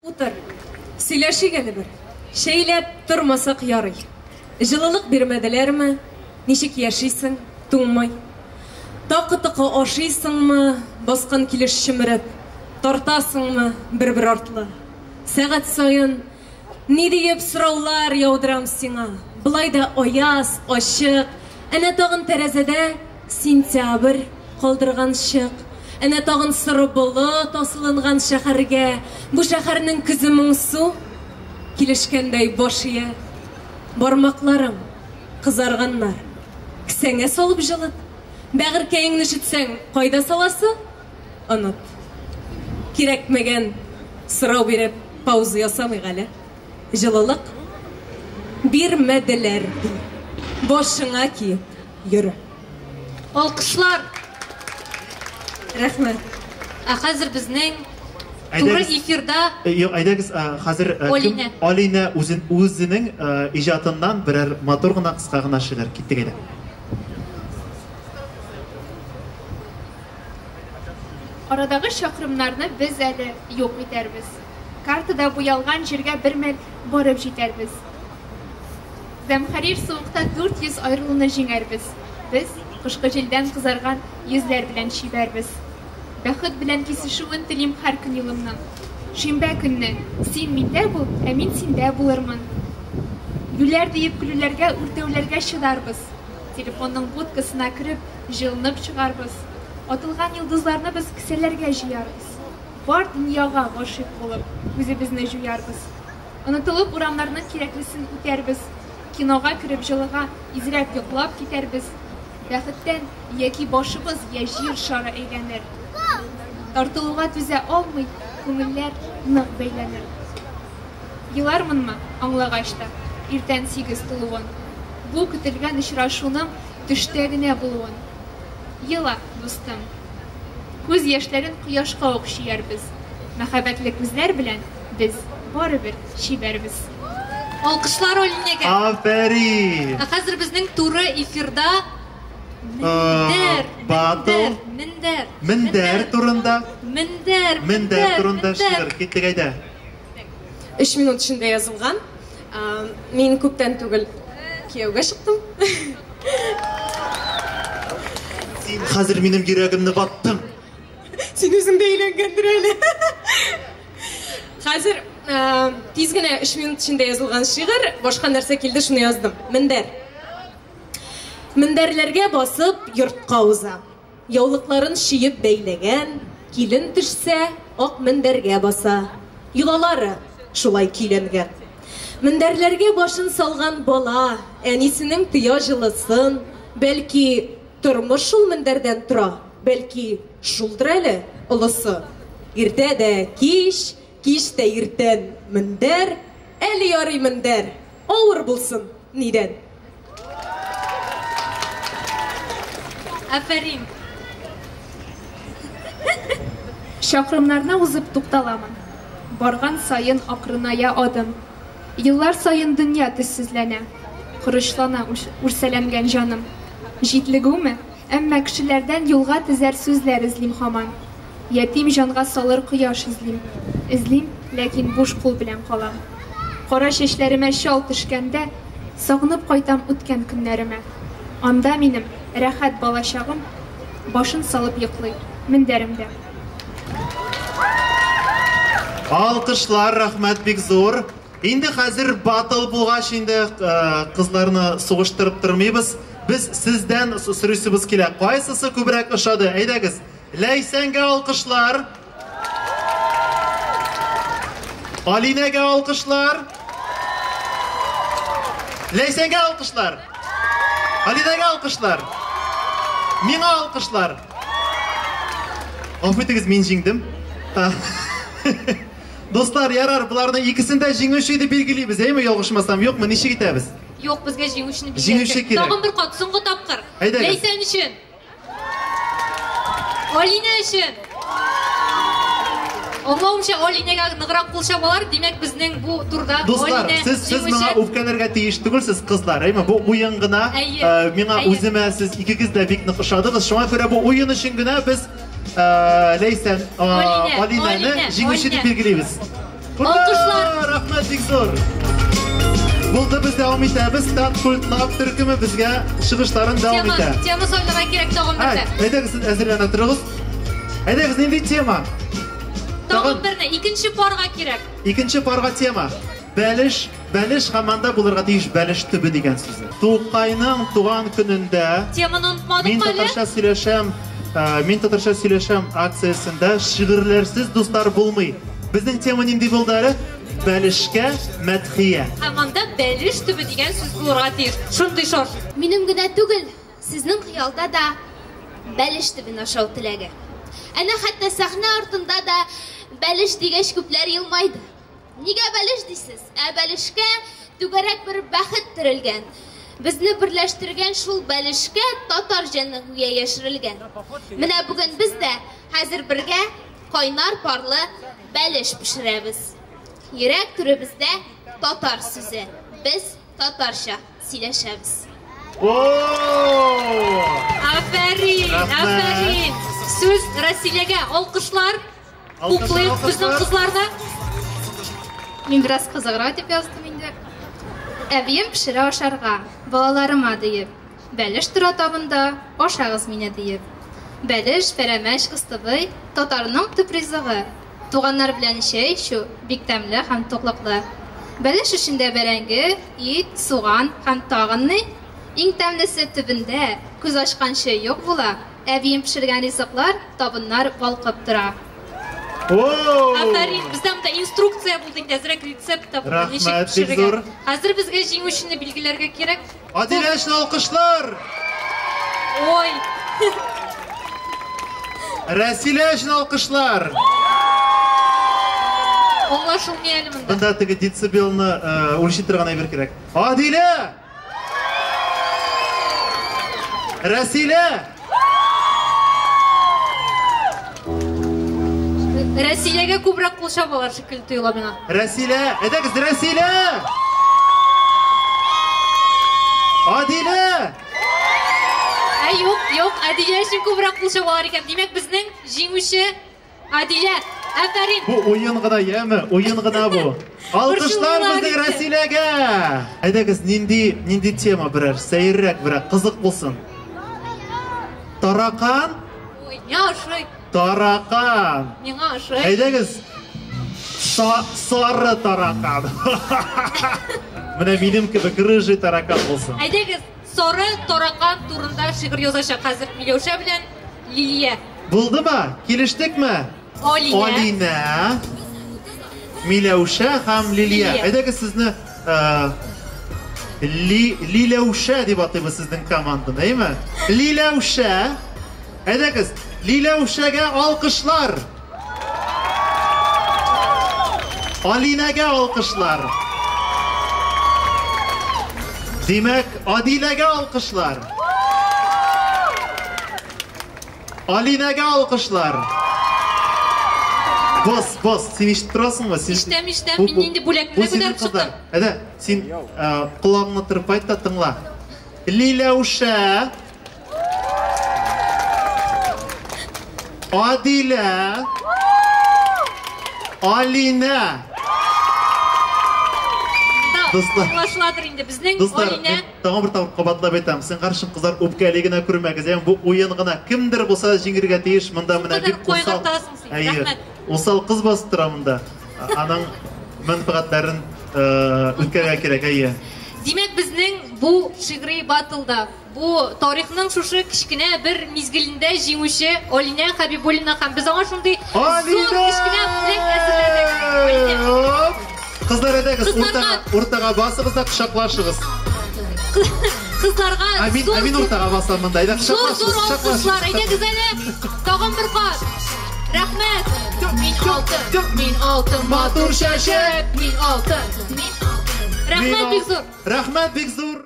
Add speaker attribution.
Speaker 1: Утыр, сөйләшик әле бер. Чәйләп тормасак ярый. Җылылык бирмәделәрме? Ничек яшисең? Туңмый. Такы-токы ашыйсыңмы, баскан килеш чөмереп? Тартасыңмы бер-бер артлы? Сәгать саен ни диеп сораулар яудырам сиңа. Болай да аяз, ачык. Әнә тагын тәрәзәдә Сентябрь калдырган чык. Әнә тагын соры болыт асылынган шәһәргә. Бу шәһәрнең көзе моңсу. Килешкәндәй баш ия. Бармакларым кызарганнар. Кесәңә салып җылыт. Бәгырькәеңне өшетсәң, кайда саласы? Оныт. Кирәкмәгән сорау биреп пауза ясамыйк әле. Җылылык бирмәделәр, ди. Башыңа киеп йөре.
Speaker 2: Алкышлар!
Speaker 1: Рәхмәт.
Speaker 2: Ә хәзер безнең туры эфирда
Speaker 3: Юк, әйдәгез, хәзер
Speaker 2: Алинә.
Speaker 3: Алинә үзен үзенең иҗатыннан берәр матур гына кыска гына шигырь. Киттек әйдә.
Speaker 4: Арадагы чакрымнарны без әле юк итәрбез. Картада буялган җиргә бер мәл барып җитәрбез. Зәмхәрир суыкта 400 аерылуны җиңәрбез. Без кышкы җилдән кызарган йөзләр белән чибәрбез. Бәхет белән кисешүен телим һәр көн юлымның. Шимбә көнне син миндә бул, ә мин синдә булырмын. Юләр диеп көлүләргә, үртәүләргә чыдарбыз. Телефонның будкасына кереп, җылынып чыгарбыз. Атылган йолдызларны без кесәләргә җыярбыз. Бар дөньяга гашыйк булып, үзебезне җуярбыз. Онытылып урамнарның кирәклесен үтәрбез. Кинога кереп җылыга изрәп йоклап китәрбез. Бәхеттән яки башыбыз, я җир шары әйләнер. Тартылуга түзә алмый, күңелләр нык бәйләнер. Елармынмы, аңлагач та, иртән 8 тулуын. Бу көтелгән очрашуның төштә генә булуын. Ела, дустым. Күз яшьләрен кояшка ук чөярбез. Мәхәббәтле күзләр белән без барыбер чибәрбез.
Speaker 2: Алкышлар Алинәгә.
Speaker 3: Афәрин!
Speaker 2: Ә хәзер безнең туры эфирда Мендәр,
Speaker 3: Батл.
Speaker 2: мендәр,
Speaker 3: Мендәр турында.
Speaker 2: Мендәр,
Speaker 3: Мендәр турында шигырь. Киттек әйдә.
Speaker 1: 3 минут эчендә язылган. Мин күптән түгел кияүгә чыктым.
Speaker 3: Син хәзер минем йөрәгемне ваттың.
Speaker 1: Син үзең дә өйләнгәндер әле. Хәзер тиз генә 3 минут эчендә язылган шигырь, башка нәрсә килде, шуны яздым. Мендәр. Мендәрләргә басып йортка уза. Яулыкларын чөеп бәйләгән, килен төшсә, ак мендәргә баса. Йолалары шулай көйләнгән. Мендәрләргә башын салган бала әнисенең тоя җылысын, бәлки, тормыш шул мендәрдән тора, бәлки, шулдыр әле олысы. Иртә дә кич, кич тә иртән мендәр, әле ярый мендәр, авыр булсын, нидән?
Speaker 2: Афәрин.
Speaker 4: Чакрымнарны узып тукталамын. Барган саен акрыная адым. Еллар саен дөнья төссезләнә. Корычлана үрсәләнгән җаным. Җитлегүме? Әмма кешеләрдән юлга тезәр сүзләр эзлим һаман. Ятим җанга салыр кояш эзлим. Эзлим, ләкин буш кул белән калам. Кара чәчләремә чал төшкәндә, сагынып кайтам үткән көннәремә. Анда минем рәхәт балачагым башын салып йоклый мендәремдә.
Speaker 3: Алкышлар, рәхмәт бик зур. Инде хәзер батл булгач, инде кызларны сугыштырып тормыйбыз. Без сездән сорыйсыбыз килә. Кайсысы күбрәк ошады? Әйдәгез. Ләйсәнгә алкышлар. Алинәгә алкышлар. Ләйсәнгә алкышлар. Алинәгә алкышлар. Миңа алкышлар. Гафу итегез, мин җиңдем. Дуслар, ярар, боларны икесен дә җиңүче дип билгелибез, әйме, ялгышмасам, юкмы, ничек итәбез?
Speaker 2: Юк, безгә җиңүчене билгеләргә.
Speaker 3: Җиңүче кирәк.
Speaker 2: Тагын бер кат, соңгы тапкыр.
Speaker 3: Әйдәгез.
Speaker 2: Ләйсән өчен. Алинә өчен. Аңлавымча, Алинәгә ныграк кул чабалар, димәк, безнең бу турда
Speaker 3: Дуслар,
Speaker 2: Алинә
Speaker 3: сез сез миңа
Speaker 2: җиңүче.
Speaker 3: үпкәләргә тиеш түгелсез, кызлар. Әйме, бу уен гына.
Speaker 2: Әйе.
Speaker 3: Миңа
Speaker 2: Әйе.
Speaker 3: үземә сез икегез дә бик нык ошадыгыз. Шуңа күрә бу уен өчен генә без Ләйсән,
Speaker 2: Алинә,
Speaker 3: Алинәне
Speaker 2: Алинә,
Speaker 3: җиңүче дип
Speaker 2: Алинә.
Speaker 3: билгелибез.
Speaker 2: Алкышлар!
Speaker 3: Рәхмәт бик зур! Булды, без дәвам итәбез. Таткультлаб төркеме безгә чыгышларын дәвам итә.
Speaker 2: Тема сайларга кирәк тагын берне.
Speaker 3: Әйдәгез, әзерләнә торыгыз. Әйдәгез, нинди тема?
Speaker 2: Тагын берне, икенче парга кирәк.
Speaker 3: Икенче парга тема. Бәлеш, бәлеш һәм анда булырга тиеш бәлеш төбе дигән сүзе. Тукайның туган көнендә
Speaker 2: Теманы онытмадык
Speaker 3: Мин татарча сөйләшәм, мин татарча сөйләшәм акциясендә шигырьләрсез дуслар булмый. Безнең тема нинди булды әле? Бәлешкә мәдхия.
Speaker 2: Һәм анда бәлеш төбе дигән сүз булырга тиеш. Шундый шарт.
Speaker 5: Минем генә түгел, сезнең хыялда да бәлеш төбен ашау теләге. Әнә хәтта сәхнә артында да бәлеш дигәч күпләр елмайды. Нигә бәлеш дисез? Ә бәлешкә түгәрәк бер бәхет төрелгән. Безне берләштергән шул бәлешкә татар җаны гүя яшерелгән. Менә бүген без дә хәзер бергә кайнар парлы бәлеш пешерәбез. Йөрәк түребездә татар сүзе. Без татарча сөйләшәбез.
Speaker 2: Афәрин, афәрин. Сүз Расиләгә, алкышлар. Хуплыйк безнең кызларны.
Speaker 4: Мин бераз кызыграк дип яздым инде. Әбием пешерә ашарга, балаларыма диеп. Бәлеш тора табында, ашагыз мине диеп. Бәлеш, пәрәмәч, кыстыбый, татарның төп ризыгы. Туганнар белән чәй эчү бик тәмле һәм туклыклы. Бәлеш эчендә бәрәңге, ит, суган һәм тагын ни? Иң тәмлесе төбендә, күз ачканчы юк була. Әбием пешергән ризыклар, табыннар балкып тора.
Speaker 2: Афәрин, бездә монда инструкция булды инде, әзрәк рецепт та булды, ничек пешерергә. Хәзер безгә җиңүчене билгеләргә кирәк.
Speaker 3: Адилә өчен алкышлар!
Speaker 2: Ой!
Speaker 3: Рәсилә өчен алкышлар!
Speaker 2: Аңлашылмый әле монда.
Speaker 3: Монда теге децибелны үлчи торган әйбер кирәк. Адилә! Рәсилә!
Speaker 2: Рәсиләгә күбрәк кул чабалар шикелле тоела миңа.
Speaker 3: Рәсилә, әйдәгез, Рәсилә! Адилә!
Speaker 2: Ә юк, юк, Адилә өчен күбрәк кул чабалар икән. Димәк, безнең җиңүче Адилә. Афәрин!
Speaker 3: Бу уен гына, яме, уен гына бу. Алкышлар безнең Рәсиләгә! Әйдәгез, нинди, нинди тема берәр, сәеррәк берәр, кызык булсын. Таракан?
Speaker 2: Ой, миңа ошый.
Speaker 3: Таракан.
Speaker 2: Миңа ошый.
Speaker 3: Әйдәгез, сары таракан. Менә минем кебек рыжий таракан булсын.
Speaker 2: Әйдәгез, сары таракан турында шигырь язачак хәзер Миләүшә белән Лилия.
Speaker 3: Булдымы? Килештекме?
Speaker 2: Алинә.
Speaker 3: Алинә, Миләүшә һәм Лилия. Әйдәгез сезне Лиләүшә дип атыйбыз сезнең команданы, әйме? Лиләүшә. Әйдәгез, Лиләүшәгә алкышлар. Алинәгә алкышлар. Димәк, Адиләгә алкышлар. Алинәгә алкышлар. Бос, бос, син ишетеп торасыңмы?
Speaker 2: Ишетәм, ишетәм. Мин нинди бүләкне күтәреп чыктым.
Speaker 3: Әйдә, син колагыңны тырпайт та тыңла. Лиләүшә, Адилә, Алинә.
Speaker 2: Дуслар, аңлашыладыр инде безнең Алинә.
Speaker 3: Тагын бер тапкыр кабатлап әйтәм, син каршым кызлар үпкәли генә күрмәгез. Ягъни бу уен гына. Кемдер булса җиңергә тиеш. Монда менә бик усал. Усал кыз басып тора монда. Аның мәнфәгатьләрен үткәрергә кирәк, әйе.
Speaker 2: Димәк, безнең бу шигъри баттлда, бу тарихның шушы кечкенә бер мизгелендә җиңүче Алинә Хәбибуллина һәм без аңа шундый зур кечкенә бүләк әзерләдек.
Speaker 3: Кызлар, әйдәгез, уртага басыгыз да кочаклашыгыз.
Speaker 2: Кызларга
Speaker 3: зур, мин уртага басам монда. Әйдә,
Speaker 2: зур алкышлар. Әйдәгез әле, тагын бер кат. Рәхмәт.
Speaker 4: Мин алтын, мин алтын,
Speaker 3: матур чәчәк.
Speaker 4: Мин алтын, мин алтын.
Speaker 2: Рәхмәт бик зур.
Speaker 3: Рәхмәт бик зур.